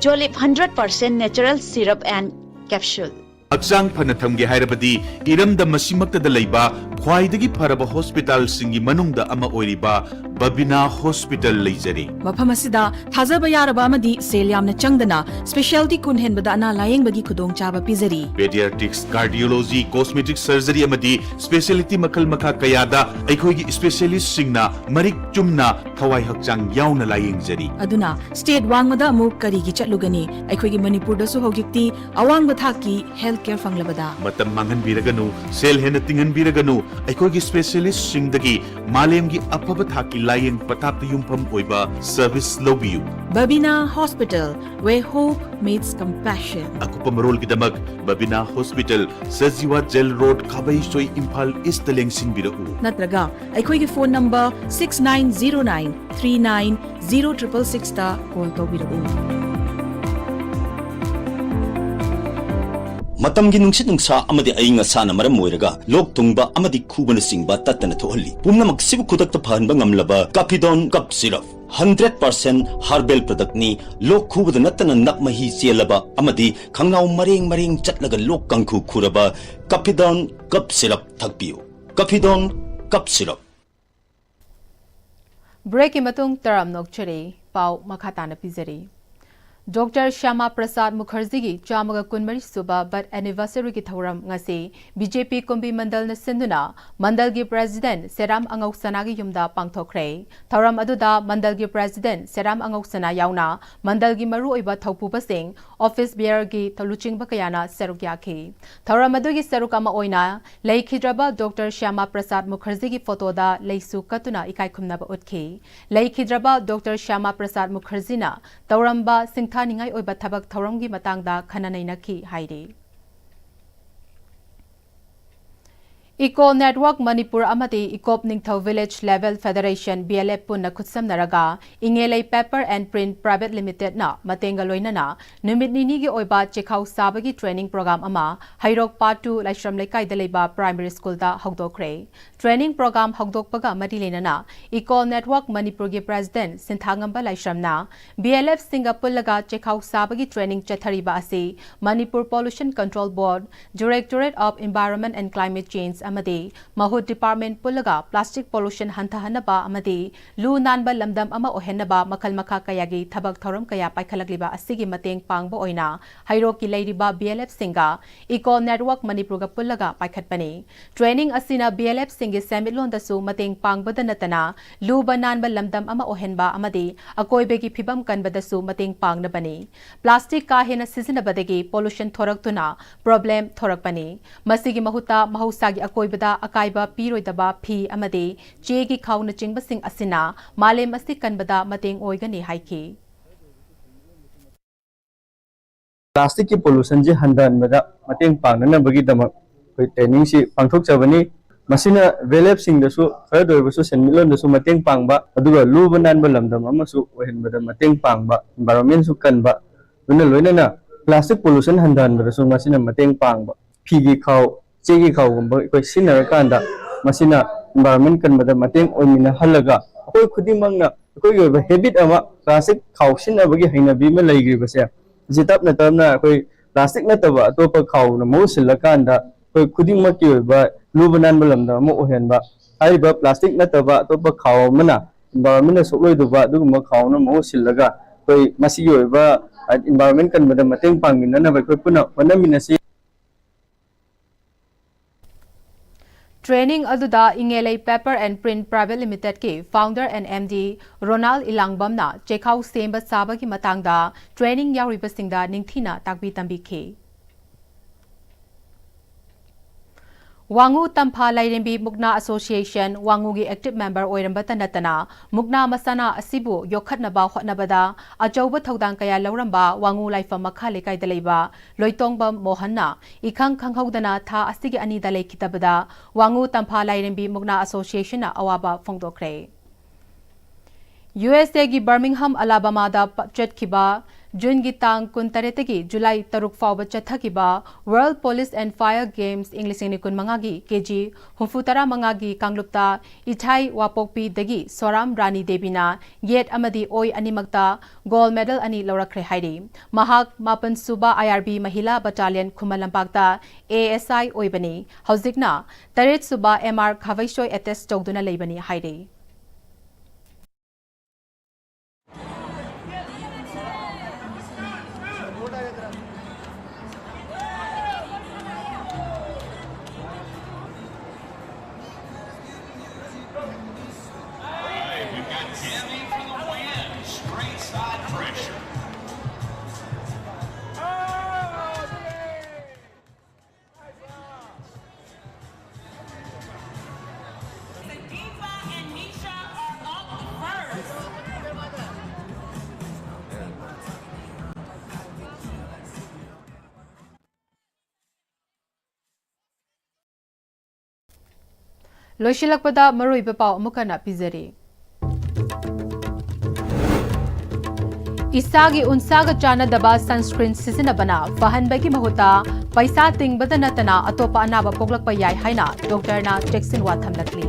Jolib hundred percent natural syrup and capsule. ꯍꯛꯆꯥꯡ ꯐꯅ ꯊꯝꯒꯦ ꯍꯥꯏꯔꯕꯗꯤ ꯏꯔꯝꯗꯝ ꯑꯁꯤꯃꯛꯇꯗ ꯂꯩꯕ ꯈ꯭ꯋꯥꯏꯗꯒꯤ ꯐꯔꯕ ꯍꯣꯁꯄꯤꯇꯥꯜꯁꯤꯡꯒꯤ ꯃꯅꯨꯡꯗ ꯑꯃ ꯑꯣꯏꯔꯤꯕ ꯕꯕꯤꯅꯥ ꯍꯣꯁꯄꯤꯇꯥꯜ ꯂꯩꯖꯔꯤ꯫ ꯃꯐꯝ ꯑꯁꯤꯗ ꯊꯥꯖꯕ ꯌꯥꯔꯕ ꯑꯃꯗꯤ ꯁꯦꯜ ꯌꯥꯝꯅ ꯆꯪꯗꯅ ꯁ꯭ꯄꯦꯁꯤꯌꯦꯜꯇꯤ ꯀꯨꯟ ꯍꯦꯟꯕꯗ ꯑꯅꯥ ꯂꯥꯌꯦꯡꯕꯒꯤ ꯈꯨꯗꯣꯡꯆꯥꯕ ꯄꯤꯖꯔꯤ꯫ ꯄꯦꯗꯤꯌꯥꯇ꯭ꯔꯤꯛꯁ, ꯀꯥꯔꯗꯤꯑꯣꯂꯣꯖꯤ, ꯀꯣꯁꯃꯦꯇꯤꯛ ꯁꯔꯖꯔꯤ ꯑꯃꯗꯤ ꯁ꯭ꯄꯦꯁꯤꯌꯦꯜꯇꯤ ꯃꯈꯜ ꯃꯈꯥ ꯀꯌꯥꯗ ꯑꯩꯈꯣꯏꯒꯤ ꯁ꯭ꯄꯦꯁꯤꯌꯦꯂꯤꯁ꯭ꯠꯁꯤꯡꯅ ꯃꯔꯤꯛ ꯆꯨꯝꯅ ꯊꯋꯥꯏ ꯍꯛꯆꯥꯡ ꯌꯥꯎꯅ ꯂꯥꯌꯦꯡꯖꯔꯤ꯫ ꯑꯗꯨꯅ ꯁ꯭ꯇꯦꯠ ꯋꯥꯡꯃꯗ ꯑꯃꯨꯛ ꯀꯔꯤꯒꯤ ꯆꯠꯂꯨꯒꯅꯤ? ꯑꯩꯈꯣꯏꯒꯤ ꯃꯅꯤꯄꯨꯔꯗꯁꯨ ꯍꯧꯖꯤꯛꯇꯤ ꯑꯋꯥꯡꯕ ꯊꯥꯛꯀꯤ ꯍꯦꯜꯊ ꯀꯦꯌꯔ ꯐꯪꯂꯕꯗ꯫ ꯃꯇꯝ ꯃꯥꯡꯍꯟꯕꯤꯔꯒꯅꯨ, ꯁꯦꯜ ꯍꯦꯟꯅ ꯇꯤꯡꯍꯟꯕꯤꯔꯒꯅꯨ, ꯑꯩꯈꯣꯏꯒꯤ ꯁ꯭ꯄꯦꯁꯤꯌꯦꯂꯤꯁ꯭ꯠꯁꯤꯡꯗꯒꯤ ꯃꯥꯂꯦꯝꯒꯤ ꯑꯐꯕ ꯊꯥꯛꯀꯤ ꯂꯥꯌꯦꯡ ꯄꯊꯥꯞꯇ ꯌꯨꯝꯐꯝ ꯑꯣꯏꯕ ꯁꯔꯚꯤꯁ ꯂꯧꯕꯤꯌꯨ꯫ Babina Hospital, where hope meets compassion. ꯑꯀꯨꯞꯄ ꯃꯔꯣꯜꯒꯤꯗꯃꯛ Babina hospital, Sajiwa jail road, Khabeisoi, Imphal ꯏꯁ꯭ꯠꯇ ꯂꯦꯡꯁꯤꯟꯕꯤꯔꯛꯎ꯫ ꯅꯠꯇ꯭ꯔꯒ ꯑꯩꯈꯣꯏꯒꯤ phone number six nine zero nine three nine zero triple six ꯇ ꯀꯣꯜ ꯇꯧꯕꯤꯔꯛꯎ꯫ ꯃꯇꯝꯒꯤ ꯅꯨꯡꯁꯤꯠ ꯅꯨꯡꯁꯥ ꯑꯃꯗꯤ ꯑꯏꯪ ꯑꯁꯥꯅ ꯃꯔꯝ ꯑꯣꯏꯔꯒ ꯂꯣꯛ ꯊꯨꯡꯕ ꯑꯃꯗꯤ ꯈꯨꯕꯅꯆꯤꯡꯕ ꯇꯠꯇꯅ ꯊꯣꯛꯍꯜꯂꯤ꯫ ꯄꯨꯝꯅꯃꯛꯁꯤꯕꯨ ꯈꯨꯗꯛꯇ ꯐꯍꯟꯕ ꯉꯝꯂꯕ ꯀꯥꯐꯤꯗꯣꯟ cough syrup. Hundred percent herbal ꯄ꯭ꯔꯗꯛꯅꯤ꯫ ꯂꯣꯛ ꯈꯨꯕꯗ ꯅꯠꯇꯅ ꯅꯞ ꯃꯍꯤ ꯆꯦꯜꯂꯕ ꯑꯃꯗꯤ ꯈꯪꯅꯥꯎ ꯃꯔꯦꯡ ꯃꯔꯦꯡ ꯆꯠꯂꯒ ꯂꯣꯛ ꯀꯥꯡꯈꯨ ꯈꯨꯔꯕ ꯀꯥꯐꯤꯗꯣꯟ ꯀꯞ ꯁꯤꯔꯞ ꯊꯛꯄꯤꯌꯨ꯫ ꯀꯥꯐꯤꯗꯣꯟ cough syrup. ꯕ꯭ꯔꯦꯛꯀꯤ ꯃꯇꯨꯡ ꯇꯔꯥꯝꯅ ꯑꯣꯛꯆꯔꯤ꯫ ꯄꯥꯎ ꯃꯈꯥ ꯇꯥꯅ ꯄꯤꯖꯔꯤ꯫ ꯗꯣꯛꯇꯔ ꯁ꯭ꯌꯥꯃꯥ ꯄ꯭ꯔꯁꯥꯗ ꯃꯨꯈꯔꯖꯤꯒꯤ ꯆꯥꯝꯃꯒ ꯀꯨꯟꯃꯔꯤ ꯁꯨꯕ ꯕꯔꯊ ꯑꯦꯅꯤꯚꯔꯁꯔꯤꯒꯤ ꯊꯧꯔꯝ ꯉꯁꯤ ꯕꯤ ꯖꯦ ꯄꯤ ꯀꯨꯝꯕꯤ ꯃꯟꯗꯜꯅ ꯁꯤꯟꯗꯨꯅ ꯃꯟꯗꯜꯒꯤ ꯄ꯭ꯔꯦꯁꯤꯗꯦꯟꯠ ꯁꯦꯔꯥꯝ ꯑꯉꯧꯁꯅꯥꯒꯤ ꯌꯨꯝꯗ ꯄꯥꯡꯊꯣꯛꯈ꯭ꯔꯦ꯫ ꯊꯧꯔꯝ ꯑꯗꯨꯗ ꯃꯟꯗꯜꯒꯤ ꯄ꯭ꯔꯦꯁꯤꯗꯦꯟꯠ ꯁꯦꯔꯥꯝ ꯑꯉꯧꯁꯅꯥ ꯌꯥꯎꯅ ꯃꯟꯗꯜꯒꯤ ꯃꯔꯨꯑꯣꯏꯕ ꯊꯧꯄꯨꯕꯁꯤꯡ, ꯑꯣꯐꯤꯁ ꯕꯤꯌꯔꯒꯤ ꯂꯨꯆꯤꯡꯕ ꯀꯌꯥꯅ ꯁꯔꯨꯛ ꯌꯥꯈꯤ꯫ ꯊꯧꯔꯝ ꯑꯗꯨꯒꯤ ꯁꯔꯨꯛ ꯑꯃ ꯑꯣꯏꯅ ꯂꯩꯈꯤꯗ꯭ꯔꯕ ꯗꯣꯛꯇꯔ ꯁ꯭ꯌꯥꯃꯥ ꯄ꯭ꯔꯁꯥꯗ ꯃꯨꯈꯔꯖꯤꯒꯤ ꯐꯣꯇꯣꯗ ꯂꯩꯁꯨ ꯀꯠꯇꯨꯅ ꯏꯀꯥꯏ ꯈꯨꯝꯅꯕ ꯎꯠꯈꯤ꯫ ꯂꯩꯈꯤꯗ꯭ꯔꯕ ꯗꯣꯛꯇꯔ ꯁ꯭ꯌꯥꯃꯥ ꯄ꯭ꯔꯁꯥꯗ ꯃꯨꯈꯔꯖꯤꯅ ꯇꯧꯔꯝꯕ ꯁꯤꯡꯊꯥꯅꯤꯡꯉꯥꯏ ꯑꯣꯏꯕ ꯊꯕꯛ ꯊꯧꯔꯝꯒꯤ ꯃꯇꯥꯡꯗ ꯈꯟꯅ ꯅꯩꯅꯈꯤ ꯍꯥꯏꯔꯤ꯫ Eco Network Manipur ꯑꯃꯗꯤ ꯏꯀꯣꯞ ꯅꯤꯡꯊꯧ Village Level Federation, B L F, ꯄꯨꯟꯅ ꯈꯨꯠꯁꯝꯅꯔꯒ ꯏꯉꯦꯂꯩ Paper and Print Private Limited ꯅ ꯃꯇꯦꯡꯒ ꯂꯣꯏꯅꯅ ꯅꯨꯃꯤꯠ ꯅꯤꯅꯤꯒꯤ ꯑꯣꯏꯕ ꯆꯦꯈꯥꯎ ꯁꯥꯕꯒꯤ training program ꯑꯃ ꯍꯩꯔꯣꯛ Part two ꯂꯥꯏꯁ꯭ꯔꯝ ꯂꯩꯀꯥꯏꯗ ꯂꯩꯕ primary school ꯗ ꯍꯧꯗꯣꯛꯈ꯭ꯔꯦ꯫ Training program ꯍꯧꯗꯣꯛꯄꯒ ꯃꯔꯤ ꯂꯩꯅꯅ Eco Network ꯃꯅꯤꯄꯨꯔꯒꯤ president ꯁꯤꯟꯊꯥꯉꯝꯕ ꯂꯥꯏꯁ꯭ꯔꯝꯅ B L F ꯁꯤꯡꯒ ꯄꯨꯜꯂꯒ ꯆꯦꯈꯥꯎ ꯁꯥꯕꯒꯤ training ꯆꯠꯊꯔꯤꯕ ꯑꯁꯤ Manipur Pollution Control Board, Directorate of Environment and Climate Change ꯑꯃꯗꯤ ꯃꯍꯨꯠ department ꯄꯨꯜꯂꯒ plastic pollution ꯍꯟꯊꯍꯟꯅꯕ ꯑꯃꯗꯤ ꯂꯨ ꯅꯥꯟꯕ ꯂꯝꯗꯝ ꯑꯃ ꯑꯣꯏꯍꯟꯅꯕ ꯃꯈꯜ ꯃꯈꯥ ꯀꯌꯥꯒꯤ ꯊꯕꯛ ꯊꯧꯔꯝ ꯀꯌꯥ ꯄꯥꯏꯈꯠꯂꯛꯂꯤꯕ ꯑꯁꯤꯒꯤ ꯃꯇꯦꯡ ꯄꯥꯡꯕ ꯑꯣꯏꯅ ꯍꯩꯔꯣꯛꯀꯤ ꯂꯩꯔꯤꯕ B L F ꯁꯤꯡꯒ Eco Network ꯃꯅꯤꯄꯨꯔꯒ ꯄꯨꯜꯂꯒ ꯄꯥꯏꯈꯠꯄꯅꯤ꯫ Training ꯑꯁꯤꯅ B L F ꯁꯤꯡꯒꯤ ꯁꯦꯟꯃꯤꯠꯂꯣꯟꯗꯁꯨ ꯃꯇꯦꯡ ꯄꯥꯡꯕꯗ ꯅꯠꯇꯅ ꯂꯨꯕ ꯅꯥꯟꯕ ꯂꯝꯗꯝ ꯑꯃ ꯑꯣꯏꯍꯟꯕ ꯑꯃꯗꯤ ꯑꯀꯣꯏꯕꯒꯤ ꯐꯤꯕꯝ ꯀꯟꯕꯗꯁꯨ ꯃꯇꯦꯡ ꯄꯥꯡꯅꯕꯅꯤ꯫ Plastic ꯀꯥ ꯍꯦꯟꯅ ꯁꯤꯖꯤꯟꯅꯕꯗꯒꯤ pollution ꯊꯣꯔꯛꯇꯨꯅ problem ꯊꯣꯔꯛꯄꯅꯤ꯫ ꯃꯁꯤꯒꯤ ꯃꯍꯨꯠꯇ ꯃꯍꯧꯁꯥꯒꯤ ꯑꯀꯣꯏꯕꯗ ꯑꯀꯥꯏꯕ ꯄꯤꯔꯣꯏꯗꯕ ꯐꯤ ꯑꯃꯗꯤ ꯆꯦꯒꯤ ꯈꯥꯎꯅꯆꯤꯡꯕꯁꯤꯡ ꯑꯁꯤꯅ ꯃꯥꯂꯦꯝ ꯑꯁꯤ ꯀꯟꯕꯗ ꯃꯇꯦꯡ ꯑꯣꯏꯒꯅꯤ ꯍꯥꯏꯈꯤ꯫ Plastic ꯀꯤ pollution ꯁꯤ ꯍꯟꯊꯍꯟꯕꯗ ꯃꯇꯦꯡ ꯄꯥꯡꯅꯅꯕꯒꯤꯗꯃꯛ ꯑꯩꯈꯣꯏ training ꯁꯤ ꯄꯥꯡꯊꯣꯛꯆꯕꯅꯤ꯫ ꯃꯁꯤꯅ B L F ꯁꯤꯡꯗꯁꯨ ꯈꯔꯗ ꯑꯣꯏꯔꯕꯁꯨ ꯁꯦꯟꯃꯤꯠꯂꯣꯟꯗꯁꯨ ꯃꯇꯦꯡ ꯄꯥꯡꯕ, ꯑꯗꯨꯒ ꯂꯨꯕ ꯅꯥꯟꯕ ꯂꯝꯗꯝ ꯑꯃꯁꯨ ꯑꯣꯏꯍꯟꯕꯗ ꯃꯇꯦꯡ ꯄꯥꯡꯕ, environment ꯁꯨ ꯀꯟꯕ, ꯂꯣꯏꯅ ꯂꯣꯏꯅꯅ plastic pollution ꯍꯟꯊꯍꯟꯕꯗꯁꯨ ꯃꯁꯤꯅ ꯃꯇꯦꯡ ꯄꯥꯡꯕ꯫ ꯐꯤꯒꯤ ꯈꯥꯎ, ꯆꯦꯒꯤ ꯈꯥꯎꯒꯨꯝꯕ ꯑꯩꯈꯣꯏ ꯁꯤꯖꯤꯟꯅꯔꯀꯥꯟꯗ ꯃꯁꯤꯅ environment ꯀꯟꯕꯗ ꯃꯇꯦꯡ ꯑꯣꯏꯃꯤꯟꯅꯍꯜꯂꯒ ꯑꯩꯈꯣꯏ ꯈꯨꯗꯤꯡꯃꯛꯅ ꯑꯩꯈꯣꯏꯒꯤ ꯑꯣꯏꯕ habit ꯑꯃ, plastic ꯈꯥꯎ ꯁꯤꯖꯤꯟꯅꯕꯒꯤ ꯍꯩꯅꯕꯤ ꯑꯃ ꯂꯩꯈ꯭ꯔꯤꯕꯁꯦ, ꯁꯤ ꯇꯞꯅ ꯇꯞꯅ ꯑꯩꯈꯣꯏ plastic ꯅꯠꯇꯕ ꯑꯇꯣꯞꯄ ꯈꯥꯎꯅ ꯃꯍꯨꯠ ꯁꯤꯜꯂꯀꯥꯟꯗ ꯑꯩꯈꯣꯏ ꯈꯨꯗꯤꯡꯃꯛꯀꯤ ꯑꯣꯏꯕ ꯂꯨꯕ ꯅꯥꯟꯕ ꯂꯝꯗꯝ ꯑꯃ ꯑꯣꯏꯍꯟꯕ꯫ ꯍꯥꯏꯔꯤꯕ plastic ꯅꯠꯇꯕ ꯑꯇꯣꯞꯄ ꯈꯥꯎ ꯑꯃꯅ environment ꯁꯣꯛꯂꯣꯏꯗꯕ ꯑꯗꯨꯒꯨꯝꯕ ꯈꯥꯎ ꯑꯃꯅ ꯃꯍꯨꯠ ꯁꯤꯜꯂꯒ ꯑꯩꯈꯣꯏ ꯃꯁꯤꯒꯤ ꯑꯣꯏꯕ environment ꯀꯟꯕꯗ ꯃꯇꯦꯡ ꯄꯥꯡꯃꯤꯟꯅꯅꯕ ꯑꯩꯈꯣꯏ ꯄꯨꯟꯅ ꯍꯣꯠꯅꯃꯤꯟꯅꯁꯤ꯫ Training ꯑꯗꯨꯗ ꯏꯉꯦꯂꯩ Paper and Print Private Limited ꯀꯤ founder and M D ꯔꯣꯅꯥꯜ ꯏꯂꯥꯡꯕꯝꯅ ꯆꯦꯈꯥꯎ ꯁꯦꯝꯕ ꯁꯥꯕꯒꯤ ꯃꯇꯥꯡꯗ training ꯌꯥꯎꯔꯤꯕꯁꯤꯡꯗ ꯅꯤꯡꯊꯤꯅ ꯇꯥꯛꯄꯤ ꯇꯝꯕꯤꯈꯤ꯫ ꯋꯥꯉꯨ ꯇꯝꯐꯥ ꯂꯥꯏꯔꯦꯝꯕꯤ ꯃꯨꯛꯅꯥ ꯑꯦꯁꯣꯁꯤꯌꯦꯁꯟ ꯋꯥꯉꯨꯒꯤ ꯑꯦꯛꯇꯤꯚ ꯃꯦꯝꯕꯔ ꯑꯣꯏꯔꯝꯕꯇ ꯅꯠꯇꯅ, ꯃꯨꯛꯅꯥ ꯃꯁꯥꯟꯅ ꯑꯁꯤꯕꯨ ꯌꯣꯛꯈꯠꯅꯕ ꯍꯣꯠꯅꯕꯗ ꯑꯆꯧꯕ ꯊꯧꯗꯥꯡ ꯀꯌꯥ ꯂꯧꯔꯝꯕ ꯋꯥꯉꯨ ꯂꯥꯏꯐꯝ ꯃꯈꯥ ꯂꯩꯀꯥꯏꯗ ꯂꯩꯕ ꯂꯣꯏꯇꯣꯡꯕꯝ ꯃꯣꯍꯟꯅ ꯏꯈꯪ ꯈꯪꯍꯧꯗꯅ ꯊꯥ ꯑꯁꯤꯒꯤ ꯑꯅꯤꯗ ꯂꯩꯈꯤꯗꯕꯗ ꯋꯥꯉꯨ ꯇꯝꯐꯥ ꯂꯥꯏꯔꯦꯝꯕꯤ ꯃꯨꯛꯅꯥ ꯑꯦꯁꯣꯁꯤꯌꯦꯁꯟꯅ ꯑꯋꯥꯕ ꯐꯣꯡꯗꯣꯛꯈ꯭ꯔꯦ꯫ ꯌꯨ ꯑꯦꯁ ꯑꯦꯒꯤ ꯕꯔꯃꯤꯡꯍꯝ, ꯑꯂꯥꯕꯥꯃꯥꯗ ꯄ-, ꯆꯠꯈꯤꯕ ꯖꯨꯟꯒꯤ ꯇꯥꯡ ꯀꯨꯟꯇꯔꯦꯠꯇꯒꯤ ꯖꯨꯂꯥꯏ ꯇꯔꯨꯛ ꯐꯥꯎꯕ ꯆꯠꯊꯈꯤꯕ World Police and Fire Games ꯏꯪ ꯂꯤꯁꯤꯡ ꯑꯅꯤ ꯀꯨꯟꯃꯉꯥꯒꯤ ꯀꯦ ꯖꯤ ꯍꯨꯝꯐꯨ ꯇꯔꯥꯃꯉꯥꯒꯤ ꯀꯥꯡꯂꯨꯞꯇ ꯏꯊꯥꯏ ꯋꯥꯄꯣꯛꯄꯤꯗꯒꯤ ꯁꯣꯔꯥꯝ ꯔꯥꯅꯤ ꯗꯦꯕꯤꯅ ꯌꯦꯠ ꯑꯃꯗꯤ ꯑꯣꯏ ꯑꯅꯤꯃꯛꯇ ꯒꯣꯜꯗ ꯃꯦꯗꯜ ꯑꯅꯤ ꯂꯧꯔꯛꯈ꯭ꯔꯦ ꯍꯥꯏꯔꯤ꯫ ꯃꯍꯥꯛ ꯃꯥꯄꯟ ꯁꯨꯕ ꯑꯥꯏ ꯑꯥꯔ ꯕꯤ ꯃꯍꯤꯂꯥ ꯕꯠꯇꯥꯂꯤꯌꯟ ꯈꯨꯃꯟ ꯂꯝꯄꯥꯛꯇ ꯑꯦ ꯑꯦꯁ ꯑꯥꯏ ꯑꯣꯏꯕꯅꯤ꯫ ꯍꯧꯖꯤꯛꯅ ꯇꯔꯦꯠ ꯁꯨꯕ ꯑꯦꯝ ꯑꯥꯔ ꯈꯥꯕꯩꯁꯣꯏ ꯑꯦꯇꯦꯁ ꯇꯧꯗꯨꯅ ꯂꯩꯕꯅꯤ ꯍꯥꯏꯔꯤ꯫ We've got Tammy for the win. Straight side pressure. Sadifa and Nisha are up first. ꯂꯣꯏꯁꯤꯜꯂꯛꯄꯗ ꯃꯔꯨꯑꯣꯏꯕ ꯄꯥꯎ ꯑꯃꯨꯛ ꯍꯟꯅ ꯄꯤꯖꯔꯤ꯫ ꯏꯁꯥꯒꯤ ꯎꯟꯁꯥꯒ ꯆꯥꯟꯅꯗꯕ sunscreen ꯁꯤꯖꯤꯟꯅꯕꯅ ꯐꯍꯟꯕꯒꯤ ꯃꯍꯨꯠꯇ ꯄꯩꯁꯥ ꯇꯤꯡꯕꯗ ꯅꯠꯇꯅ ꯑꯇꯣꯞꯄ ꯑꯅꯥꯕ ꯄꯣꯛꯂꯛꯄ ꯌꯥꯏ ꯍꯥꯏꯅ ꯗꯣꯛꯇꯔꯅ ꯆꯦꯛꯁꯤꯟꯋꯥ ꯊꯝꯂꯛꯂꯤ꯫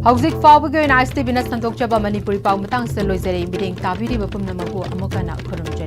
ꯍꯧꯖꯤꯛ ꯐꯥꯎꯕꯒꯤ ꯑꯣꯏꯅ ꯑꯥꯏ ꯑꯦꯁ ꯇꯤ ꯚꯤꯅ ꯁꯟꯗꯣꯛꯆꯕ ꯃꯅꯤꯄꯨꯔꯤ ꯄꯥꯎ ꯃꯇꯥꯡꯁꯤꯗ ꯂꯣꯏꯖꯔꯦ꯫ ꯃꯤꯠꯌꯦꯡ ꯇꯥꯕꯤꯔꯤꯕ ꯄꯨꯝꯅꯃꯛꯄꯨ ꯑꯃꯨꯛ ꯍꯟꯅ ꯈꯨꯔꯨꯝꯖꯔꯤ꯫